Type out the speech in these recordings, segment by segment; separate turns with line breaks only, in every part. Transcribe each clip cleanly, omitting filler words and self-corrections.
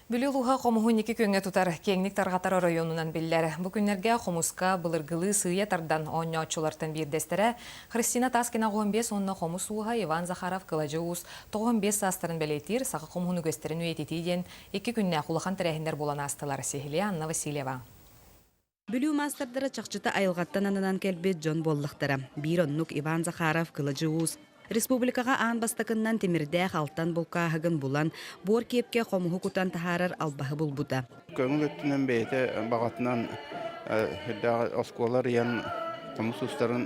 Бүлүү улууһа хомуһу инники күөҥҥэ тутар, киэҥник тарҕатар оройуонунан биллэр. Бу күннэргэ хомуска былыргылыы сыыйа тардан оонньооччулартан биирдэстэрэ Христина Таскина 15 уонна хомус ууһа Иван Захаров Кыладьы Уус 95 саастарын бэлиэтиир саха хомуһун үгэстэрин үйэтитии диэн икки күннээх улахан тэрээһиннэр буолан аастылар. Сиһилии Анна Васильева.
Бүлүү маастардара чахчыта айылҕаттан ананан кэлбит дьон буоллахтара. Биир оннук Иван Захаров Кыладьы Уус республикаҕа аан бастакыннан тимирдээх алтан булкааһыгын булан, буор киэпкэ хомуһу кутан таһаарар албаһы булбута.
Көҥүл өттүнэн бэйэтэ баҕатынан үрдээх оскуола арыйан хомус устарын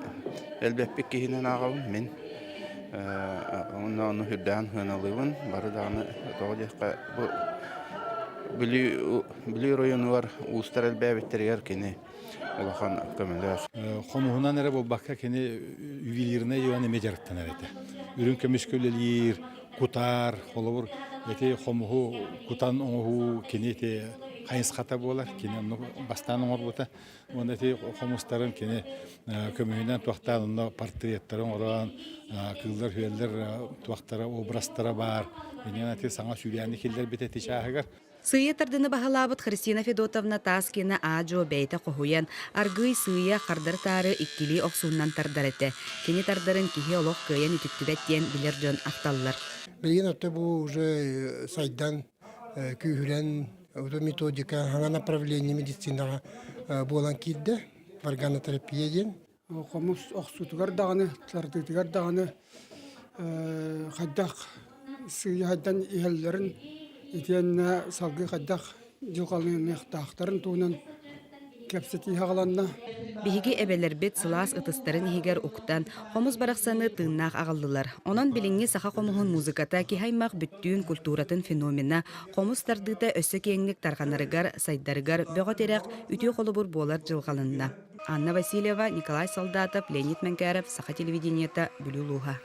элбэппит киһинэн ааҕабын мин. Онно ону үрдээн сыаналыыбын. Бары даҕаны тоҕо диэххэ бу Бүлүү Бүлүү оройуонугар уустар элбээбиттэригэр кини улахан көмөлөөх.
Хомуһунан эрэ буолбакка кини ювелирнай дьыаланы эмиэ дьарыктанар этэ. Үрүҥ көмүскэ үлэлиир, кутаар, холобур, ити хомуһу кутан оҥоһуу кини ити хайысхата буолар. Кини оннук бастаан оҥорбута. Уонна ити хомустарын кини көмүһүнэн туохтаан онно портреттары оҥорон, кыыллар-үөллэр туохтара, образтара баар. Инньэ ити саҥа сүүрээни киллэрбит ити чааһыгар.
Сыыйа тардыны баһылаабыт Христина Федотовна Таскина аа-дьуо бэйэтэ хоһуйан, аргыый сыыйа хардары-таары иккилии охсууннан тардар этэ. Кини тардарын киһи олох кыайан үтүктүбэт диэн билэр дьон ахталлар.
Билигин оттон бу уже сайдан, күүһүрэн, методика, саҥа направление медицинаҕа буолан киирдэ, органотерапия диэн.
Хомус охсуутугар даҕаны, тардыытыгар даҕаны хайдах сыыйа хайдан иһэллэрин итиэннэ салгыы хайдах дьылҕаланыахтаахтарын туһунан кэпсэтии саҕаланна.
Биһиги эбэлэрбит сылаас ытыстарын иһигэр уктан, хомус барахсаны тыыннаах аҕаллылар. Онон билиҥҥи саха хомуһун музыката киһи аймах бүттүүн культуратын феномена, хомус тардыыта өссө киэҥник тарҕанарыгар, сайдарыгар бөҕө тирэх, үтүө холобур буолар дьылҕаланна. Анна Васильева, Николай Солдатов, Леонид Мэҥкээров, Саха телевидениета, Бүлүү улууһа.